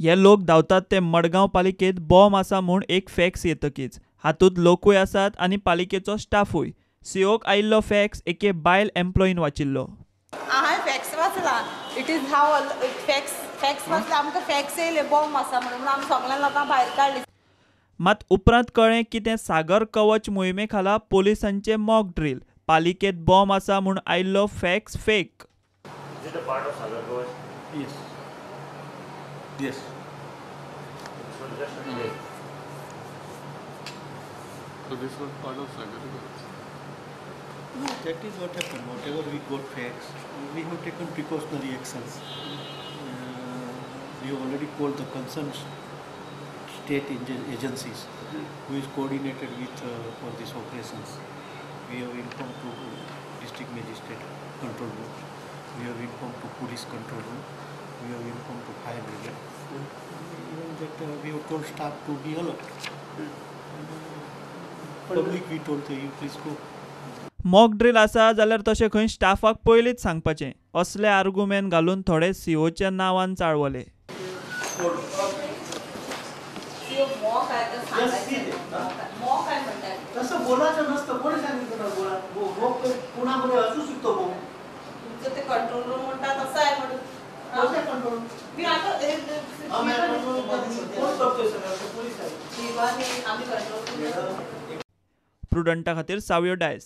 हे लोक धांवतात ते मडगांव पालिकेत बॉम्ब आसा म्हूण एक फॅक्स येतकीच. हातूंत लोकूय आसात आनी पालिकेचो स्टाफूय. सीओक आयिल्लो फॅक्स एके बायल एम्प्लॉईन वाचिल्लो. हांवें फॅक्स वाचला. It is how fax fax वाचला. आमकां फॅक्स येयले बॉम्ब आसा म्हणून आमी सगळ्या लोकांक भायर काडली. मात उपरांत कळ्ळें की तें सागर कवच मोहिमे खाला पोलिसांचे मॉक ड्रील. पालिकेत बॉम्ब आसा म्हूण आयिल्लो fax fake. Is it a part of Sagar Kavach? Yes. Yes. So just a minute. So this was part of Sagar Kavach? No, that is what happened. Whatever we got facts, we have taken precautionary actions. We have already called the concerned state agencies who is coordinated with for these operations. We have informed to district magistrate control room. We have informed to police control room. We have informed to fire brigade. Even that we have told staff to be alert. Public we told you please go. Mock drill आसा जाल्यार तशें खंय स्टाफाक पयलींच सांगपाचें. असले argument घालून थोडे सीओच्या नांवान चाळवले. तसं बोलायचं नसतं. कोणी सांगितलं ना बोला मॉक कोणामध्ये असू शकतो. तुमचं ते कंट्रोल रूम म्हणतात असं आहे म्हणून. कंट्रोल मी आता कोण करतोय सगळं? पोलीस आहे. आम्ही कंट्रोल प्रुडंटा खातीर सावियो डायस.